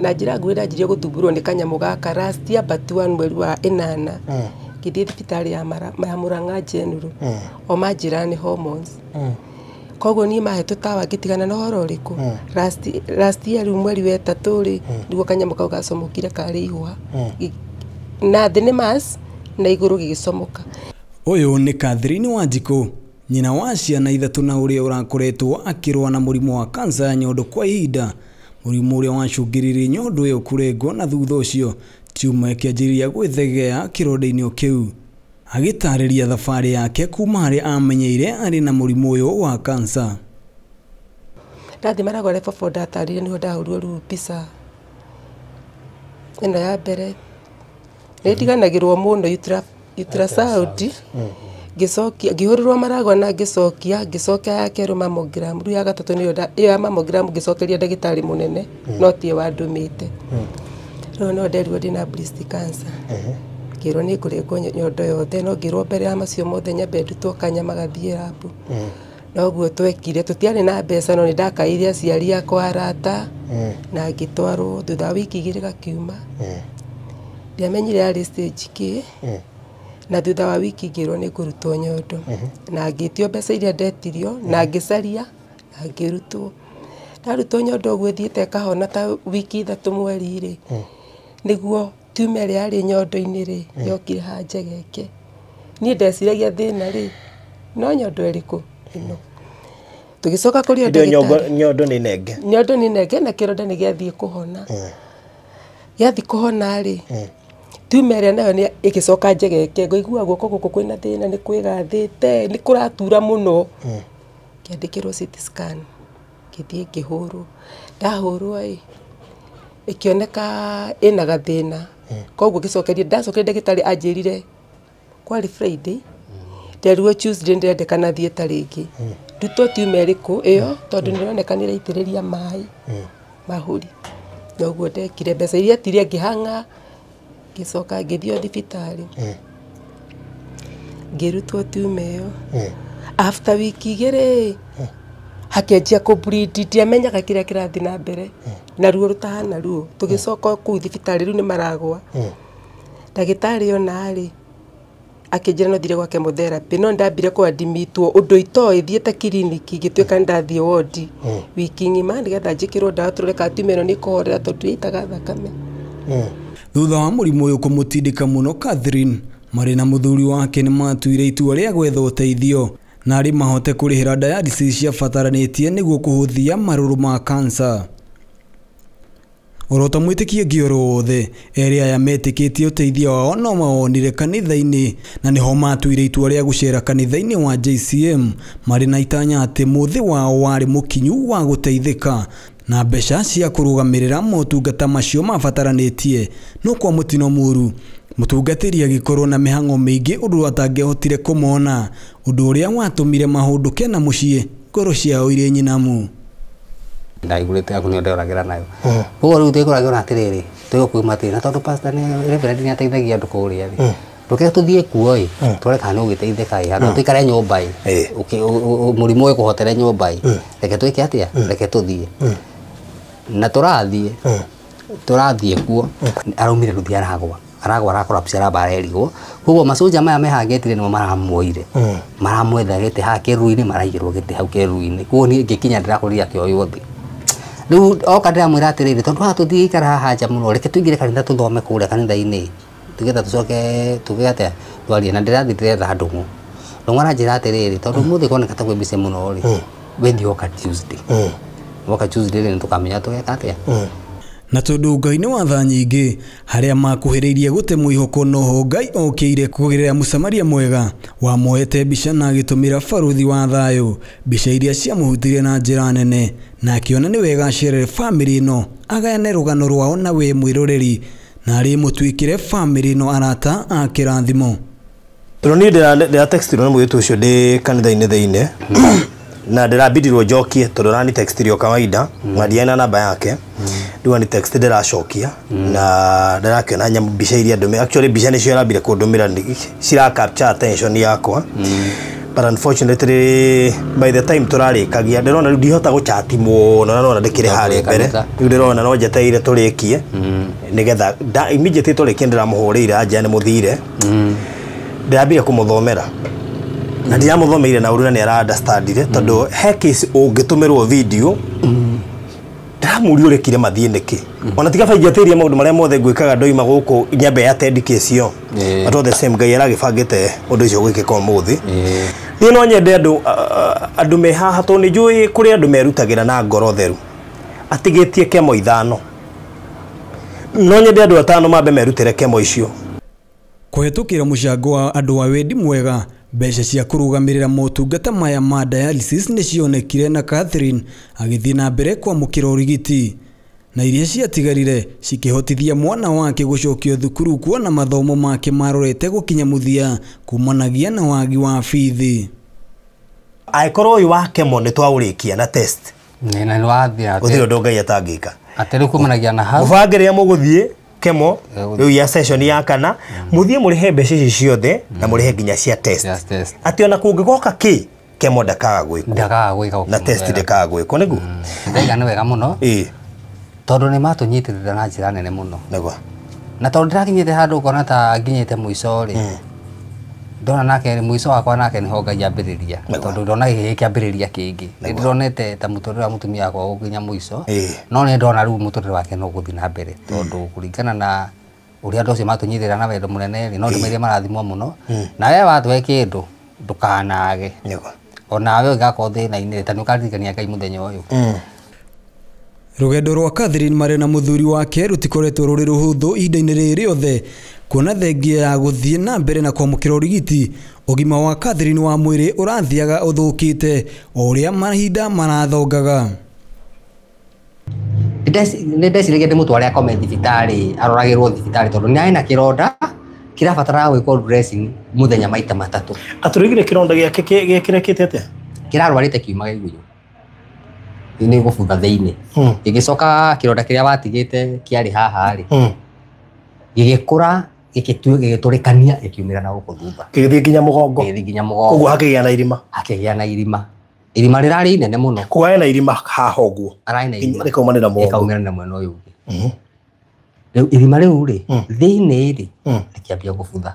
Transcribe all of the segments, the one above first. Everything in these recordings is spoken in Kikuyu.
Na njĩra nguhĩ ndanjirie gũthumbũrwo nĩ kanyamũ gaka last year but one mweri wa ĩnana. Ngĩthiĩ thibitarĩ ya Murang'a General. O manjĩra nĩ hormones. Koguo niĩ mahe tũtawa ngĩtigana na ũhoro ũrĩkũ. Last year rĩu mweri wa ĩtatũ rĩ, nĩguo kanyamũ kau gacomokire karĩ ihũa. Na thĩ nĩ mass na igũrũ gĩgĩcomoka. Ũyũ nĩ Catherine Wanjikũ, nyina wa ciana ithatũ na ũrĩa ũrakoretwo akĩrũa na mũrimũ wa kansa ya nyondo kwa ihinda. Mũrimũ ũrĩa wacũngĩrĩirie nyondo ĩyo kũrengwo na thutha ũcio tiuma ĩkĩanjĩrĩria gwĩthegea kĩronda-inĩ kĩu. Agĩtarĩria thabarĩ yake kuma harĩa amenyeire arĩ na mũrimũ ũyũ wa kansa. Ndathiĩ Maragwa level 4 ndatarire nĩho ndahũrirwo rĩu mbica ĩno ya mbere. Nĩ ndiganagĩrwo mũno ultrasound. Ngĩcokia ngĩhũrĩrwo Maragwa na ngĩcokia ngĩcokia ya kerĩ mammogram. Rĩu ya gatatũ nĩyo ĩyo ya mammogram ngĩcokeria ndagĩtarĩ mũnene no tiwe wandũmĩte. Rĩu no nderirwo ndĩna breast cancer. Ngĩrwo nĩ ngũrengwo nyondo yothe no ngĩrwo mbere ya macio mothe nyambe ndutwo kanyama gathiĩ lab. Noguo twekire tũtiarĩ na mbeca no nĩ ndakaire aciari akwa arata na ngĩtwarwo thutha wa wiki igĩrĩ gakiuma. Ndiamenyire yarĩ stage kĩ. Na thutha wa wiki ngĩrwo nĩ ngũrutwo nyondo. Na ngĩtio mbeca iria ndetirio na ngĩcaria na ngĩrutwo. Ndarutwo nyondo ũguo ĩthiĩte ĩkahona ta wiki ithatũ mweri rĩ, nĩguo tiuma ĩrĩa yarĩ nyondo-inĩ rĩ yokire haha njegeke. Niĩ ndeciragia thĩna rĩ no nyondo ĩrĩkũ ĩno. Tũgĩcoka kũrĩ o ndagĩtarĩ. Nyondo nĩ nenge. Nyondo nĩ nenge na kĩronda nĩ gĩathiĩ kũhona. Gĩathiĩ kũhona rĩ, tiuma ĩrĩa nayo nĩ ĩgĩcoka njegeke, ngũigua guoko gũkũ kwĩna thĩna nĩ kwĩgathĩte, nĩ kũratura mũno. Ngĩandĩkĩrwo CT scan, ngĩthiĩ ngĩhũrwo. Ndahũrwo ĩ, ĩkĩoneka ĩna gathĩna. Koguo ngĩcokeria, ndacokeria ndagĩtarĩ anjĩrire kwarĩ Friday, nderirwo Tuesday ndĩrendekana thiĩ ta rĩngĩ. Ndutwo tiuma ĩrĩkũ ĩyo tondũ nĩ ĩroneka nĩ ĩraitĩrĩria maĩ mahũri. Noguo ndekire mbeca iria etirie ngĩhang'a, ngĩcoka ngĩthiĩ o thibitarĩ. Ngĩrutwo tiuma ĩyo. After wiki igĩrĩ hakĩanjia kũ bleed, ndiamenyaga kĩrĩa kĩrathiĩ na mbere. Na ruo rũtahana ruo. Tũgĩcoka kũu thibitarĩ rĩu nĩ maragwa. Ndagĩtarĩ ona rĩ, akĩnjĩra no thire gwa chemotherapy no ndambire kũ admitwo ũndũ itoĩ thiĩte kiriniki ngĩtuĩka nĩ ndathiĩ wodi wiki ng'ima nĩgetha njĩkĩrwo ndawa tũrore kana tiuma ĩno nĩ ĩkũhorera tondũ yaitaga thakame. Thutha wa mũrimũ ũyũ kũmũtindĩka mũno Catherine marĩ na mũthuri wake nĩ matuire itua rĩa gwetha ũteithio na arĩ mahote kũrĩhĩra dialysis ciabataranĩtie nĩguo kũhũthia marũrũ ma kansa. Oro ta mwĩtĩkia ũngĩ oro wothe, erĩ aya metĩkĩtie ũteithio wao no mawonire kanitha-inĩ na nĩho matuire itua rĩa gũcera kanitha-inĩ wa JCM marĩ na itanya atĩ mũthĩ wao warĩ mũkinyu wa gũteithĩka na mbeca cia kũrũgamĩrĩra motungata macio mabataranĩtie. No kwa mũtino mũru mũtungatĩri agĩkorwo na mĩhang'o mĩingĩ ũndũ atangĩahotire kũmona, ũndũ ũrĩa watũmire mahũndũke na mũciĩ ngoro ciao irĩ nyinamu. Ndaigurĩte aku nĩyo ndĩoragĩra nayo. Koguo rĩu twĩkoragwo atĩrĩrĩ, twĩgũkuuma atĩrĩ, na tondũ pastor nĩ reverend nĩ ateithagia andũ kũrĩa rĩ, reke tũthiĩ kuo ĩ, tũrore kana nĩ ũgĩteithĩka ĩ, handũ tũikare nyũmba ĩ, mũrimũ ũkũhotere nyũmba ĩ, reke twĩke atĩa, reke tũthiĩ. Na tũrathiĩ kuo, araumire rũthi aragwa. Aragwa aracollapse aramba arerigwo. Koguo macoja maya mehangĩtire nĩmo maramuoire. Maramwetha gĩtĩ haha kĩruru-inĩ, maraigĩrwo gĩtĩ hau kĩruru-inĩ. Koguo niĩ ngĩkinya ndĩrakorire akĩoywo thĩ. Rĩu oka ndĩramwĩra atĩrĩrĩ, tondũ haha tũtingĩikara haha nja mũno, reke tũingĩre kanitha tũthome kũrĩa kanitha-inĩ, tũgetha tũcoke tuge atĩa, twarie. Na ndĩrathiĩ ndĩretha Ndũng'ũ. Ndũng'ũ aranjĩra atĩrĩrĩ, tondũ ũmũthĩ kũroneka ta kwĩ busy mũno rĩ, we thiĩ woka Tuesday. Woka Tuesday rĩ, nĩtũkamenya tũgeka atĩa. Na tondũ Ngai nĩ wa tha nyingĩ, harĩa makuhĩrĩirie gũte mwĩhoko noho Ngai okĩire kũgerera mũsamaria mwega wamuoete mbica na agĩtũmĩra barũthi wa thayũ mbica iria ciamũhutirie na njĩra nene, na akĩona nĩ wega acerere bamĩrĩ ĩno agayane rũgano rwao na we mwĩroreri na arĩ mũtuĩkĩre bamĩrĩ ĩno arata a kĩrathimo. Tondũ niĩ ndĩra textirwo nĩ mũirĩtu ũcio ndĩ kanitha-inĩ thĩinĩ na ndĩrambidirwo njokie tondũ arani textirio kawaida na ndiarĩ na namba yake. Rĩu ani text ndĩracokia na ndĩrakĩona nyamũ mbica iria ndũmĩra. Actually mbica nĩcio arambire kũndũmĩra cira capture attention yakwa. But unfortunately by the time tũrarĩkagia ndĩrona rĩu ndihota gũchati mũno na nona ndĩkĩrĩ harĩa mbere. Rĩu ndĩrona no njetereire tũrĩkie nĩgetha immediately tũrĩkie ndĩramũhũrĩire anja nĩ mũthire. Ndĩrambire kũmũthomera na ndiramũthomeire na ũru na nĩ ara understandire tondũ he case ũngĩtũmĩrwo video ndĩramũria ũrekire mathiĩ nĩkĩ ona tiga baingĩatĩrie maũndũ marĩa mothe ngwĩkaga ndoima gũkũ nyambe ya attend case ĩyo. But all the same Ngai aragĩbangĩte ũndũ ũcio gwĩkĩka ũmũthĩ. Niĩ no nyende andũ andũ me haha tondũ nĩ njũĩ kũrĩ andũ merutagĩra na ngoro theru atigĩtie kemo 5. No nyende andũ 5 mambe merutĩre kemo icio. Kũhetũkĩra mũcango wa andũ a wendi mwega mbeca cia kũrũgamĩrĩra motungata maya ma dialysis nĩ cionekire na Catherine agĩthiĩ na mbere kwamũkĩra ũrigiti na iria ciatigarire cikĩhotithia mwana wake gũcokio thukuru kuona mathomo make marorete gũkinya mũthia kumanagia na wagi wa bithi. Angĩkorwo ũyũ wa kemo nĩ twaũrĩkia na test na nĩ wathira gũtirĩ ũndũ Ngai atangĩka atĩ rĩu kumanagia na hau mũbange rĩrĩa mũgũthiĩ kemo rĩu ya session ya kana mũthiĩ mũrĩhe mbeca ici ciothe na mũrĩhe nginya cia test atĩ ona kũngĩgoka kĩ kemo ndakaga gwĩkwo na test ndakaga gwĩkwo nĩguo. Ndaiga nĩ wega mũno tondũ nĩ matũnyitĩrĩra na njĩra nene mũno nĩguo na tondũ ndĩrakinyĩte handũ ũkona ta nginyĩte mũico rĩ ndona nake mũico wakwa nake nĩho Ngai ambĩrĩria tondũ ndona gĩkĩ kĩambĩrĩria kĩngĩ nĩ ndĩronete ta mũtũrĩre wa mũtumia wakwa gũkinya mũico no nĩ ndona rĩu mũtũrĩre wake no gũthiĩ na mbere tondũ kũringana na ũrĩa andũ acio matũnyitĩrĩra na wendo mũnene rĩ no ndĩmeire marathimwo mũno na we watũhe kĩndũ ndũkanage onawe ũngĩgakorwo thĩna-inĩ ta nĩ ũkaririkania Ngai mũthenya ũyũ. Rũgendo rwa Catherine marĩ na mũthuri wake rũtikoretwo rũrĩ rũhũthũ ihinda-inĩ rĩrĩ rĩothe kuona thengia ya gũthiĩ na mbere na kwamũkĩra ũrigiti ũgima wa Catherine wa mwĩrĩ ũrathiaga ũthũkĩte o ũrĩa mahinda marathongaga. Nĩ ndeciragia ndĩmũtware akome thibitarĩ aroragĩrwo thibitarĩ tondũ nĩ arĩ na kĩronda kĩrabataraga gwĩkwo dressing mũthenya maita 3. Atũrĩgire kĩronda gĩake gĩkĩrekĩte atĩa? Kĩrarwarĩte kiuma gĩgunyũ nĩ gũbutha thĩinĩ gĩgĩcoka kĩronda kĩrĩa watigĩte kĩarĩ haha rĩ gĩgĩkũra gĩgĩtũrĩkania gĩkiumĩra na gũkũ thutha gĩgĩthiĩ nginya mũgongo koguo hakĩgĩa na irima irima rĩrarĩ inene mũno koguo hena irima haha ũguo rĩkaumanĩra mũgongo rĩkaumĩra na mwena ũyũ ũngĩ rĩu irima rĩu rĩ thĩinĩ rĩ rĩkĩambia gũbutha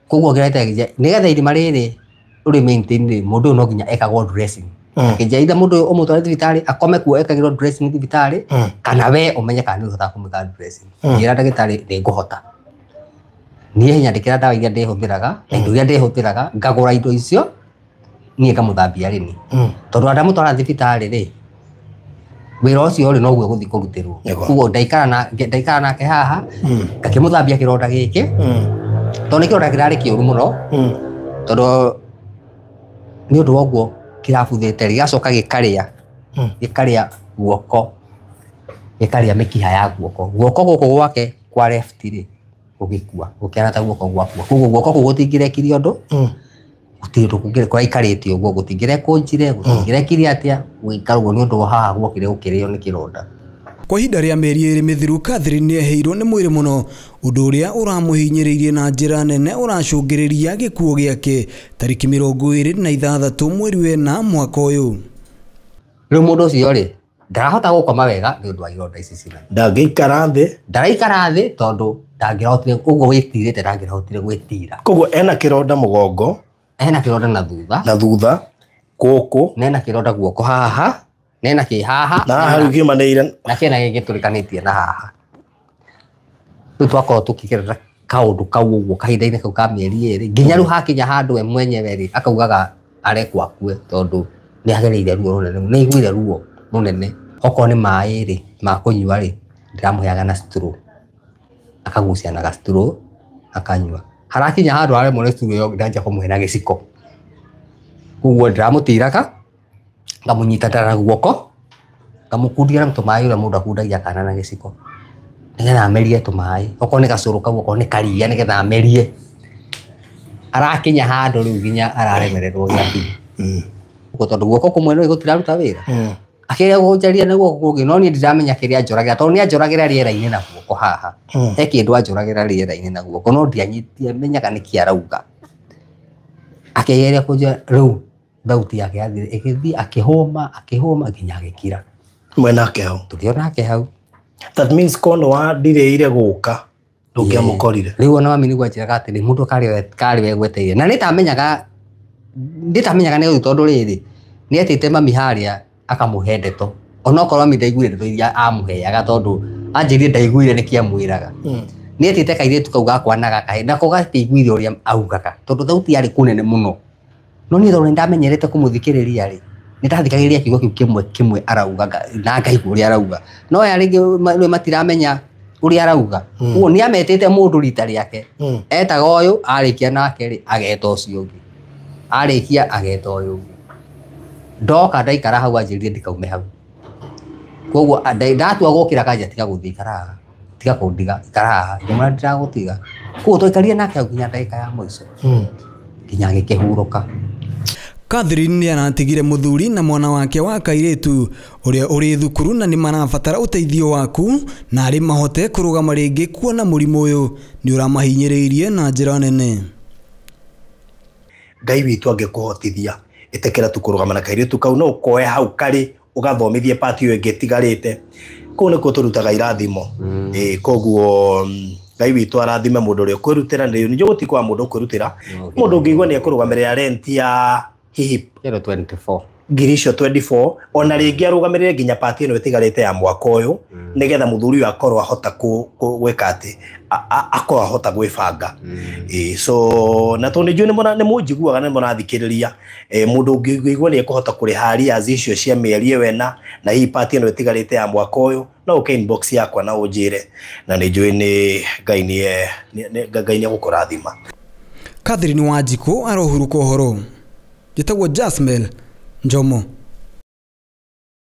koguo kĩreta nĩgetha irima rĩrĩ ũrĩ maintain rĩ mũndũ ũyũ no nginya ekagwo dressing akĩnja itha mũndũ ũyũ ũmũtware thibitarĩ akome kuo ekagĩrwo dressing thibitarĩ kana we ũmenye kana nĩ ũhotaga kũmwĩka dressing. Ngĩra ndagĩtarĩ nĩngũhota niĩ nyandĩkĩra ndawa iria ndĩhũthĩraga na indo iria ndĩhũthĩraga ngagũra indo icio niĩ ngamũthambia rĩ tondũ ndamũtwara thibitarĩ rĩ wĩra ũcio rĩ noguo gũthiĩ kũrutĩrwo koguo ndaikara nake haha ngakĩmũthambia kĩronda gĩkĩ tondũ nĩ kĩronda kĩrarĩ kĩũru mũno tondũ nĩ ũndũ wa ũguo kĩrabuthĩte rĩ gĩgacoka gĩkarĩa guoko gĩkarĩa mĩkiha ya guoko guoko gũkũ gwake kwa left rĩ gũgĩkua gũkĩhana ta guoko gwakua koguo guoko kũu gũtingĩrekirie ũndũ gũtirĩ ũndũ kũngĩ kũraikarĩte ũguo gũtingĩrekũnjire gũtingĩrekirie atĩa gũgĩikara ũguo nĩ ũndũ wa haha guokire gũkĩrĩo nĩ kĩronda. Kwa ihinda rĩa mĩeri 2 mĩthiru Catherine nĩeheirwo nĩ mwĩrĩ mũno ũndũ ũrĩa ũramũhinyĩrĩirie na njĩra nene ũracũngĩrĩria gĩkuũ gĩake tarĩki 26 mweri wa 4 mwaka ũyũ. Rĩu mũndũ ũcio rĩ ndarahota gũkoma wega nĩ ũndũ wa ironda ici cina ndangĩikara thĩ ndaraikara thĩ tondũ ndangĩrahotire ũguo wĩtirĩte ndangĩrahotire gwĩtira koguo ena kĩronda mũgongo ena kĩronda na thutha gũkũ na ena kĩronda guoko haha nena kĩ haha na haha rĩu kĩumanĩire na kĩna gĩgĩtũrĩkanĩtie na haha rĩu twakorwo tũkĩgerera kaũndũ kau ũguo kahinda-inĩ kau ka mĩeri 2 nginya rĩu hakinya handũ we mwenyewe rĩ akaugaga arekwo akue tondũ nĩ agereire ruo rũnene nĩ aiguire ruo rũnene okorwo nĩ maĩ rĩ ma kũnyua rĩ ndĩramũheaga na straw akagucia na gastraw akanyua harakinya handũ aremwo nĩ straw ĩyo ndanjia kũmũhe na gĩciko koguo ndĩramũtiraga ngamunyita na guoko ngamukundia na tũmaĩ ũrĩa mũndũ akundagia kana na gĩciko nĩgetha amerie tũmaĩ okorwo nĩ gacũrũ kau okorwo nĩ karia nĩgetha amerie arakinya handũ rĩu nginya araremererwo gĩakinya tondũ guoko kũmwe nĩ gũtiraruta wĩra akĩrĩa gũnjaria na guoko kũngĩ no niĩ ndiramenya kĩrĩa anjoragĩra tondũ nĩ anjoragĩra rĩera-inĩ na guoko haha he kĩndũ anjoragĩra rĩera-inĩ na guoko no ndiamenyaga nĩkĩ arauga. Akĩgeria kũnjĩra rĩu thauti yake yathire ĩgĩthiĩ akĩhũma akĩhũma nginya agĩkira. Mwenake hau. Tũkĩona nake hau. That means kono wa ndireire gũka ndũngĩamũkorire. Rĩu ona mami nĩguo anjĩraga atĩrĩ mũndũ karĩ we gweteire na nĩtamenyaga nĩ ũru tondũ rĩrĩ nĩetĩte mami harĩa akamũhe ndeto onokorwo mami ndaiguire ndeto iria amũheaga tondũ anjĩrire ndaiguire nĩkĩ amwĩraga. Nĩetĩte kairĩtu kau gakwa na gakahe nako gatiaiguire ũrĩa augaga tondũ thauti yarĩ kũnene mũno no niĩ tondũ nĩndamenyerete kũmũthikĩrĩria rĩ nĩndathikagĩrĩria kiugo kĩu kĩmwe kĩmwe arauga na ngaigua ũrĩa arauga no aya rĩngĩ matiramenya ũrĩa arauga. Koguo nĩametĩte mũndũ rita rĩake etaga ũyũ arĩkia nake rĩ ageta ũcio ũngĩ arĩkia ageta ũyũ ũngĩ ndoka ndaikara hau anjĩrire ndikaume hau koguo ndatua gũkĩra kanjia tiga gũthiĩ ikara haha tiga kũndiga ikara haha ngĩmwĩra ndiragũtiga koguo twaikarire nake hau nginya ndagĩka ya mũico nginya agĩkĩhurũka. Catherine nĩ aratigire mũthuri na mwana wake wa kairĩtu ũrĩa ũrĩ thukuru na nĩ marabatara ũteithio waku na arĩ mahote kũrũgama rĩngĩ kuona mũrimũ ũyũ nĩ ũramahinyĩrĩirie na njĩra nene. Ngai witũ angĩkũhotithia ĩtĩkĩra tu kũrũgama na kairĩtu kau no ũkoe hau karĩ ũgathomithie pati ĩyo ĩngĩ ĩtigarĩte kũu nĩkuo tũrutaga irathimo. Koguo Ngai witũ arathime mũndũ ũrĩa ũkwĩrutĩra nĩ njũĩ gũtikwa mũndũ ũkwĩrutĩra mũndũ ũngĩigua nĩ ekũrũgamĩrĩra rent ya hihi 24 ngiri icio 24 ona rĩngĩ arũgamĩrĩre nginya pati ĩno ĩtigarĩte ya mwaka ũyũ nĩgetha mũthuri ũyũ akorwo ahota gwĩka atĩ akorwo ahota gwĩbanga. So na tondũ nĩ njũĩ nĩ mũnjiguaga na nĩ mũrathikĩrĩria mũndũ ũngĩigua nĩ ekũhota kũrĩha arrears icio cia mĩeri ĩyo ĩna na hihi pati ĩno ĩtigarĩte ya mwaka ũyũ no ũke inbox yakwa na ũnjĩre na nĩ njũĩ nĩ Ngai nĩ egũkũrathima. Catherine Wanjikũ arohurũka ũhoro. Njĩtagwo Jasmel Njomo.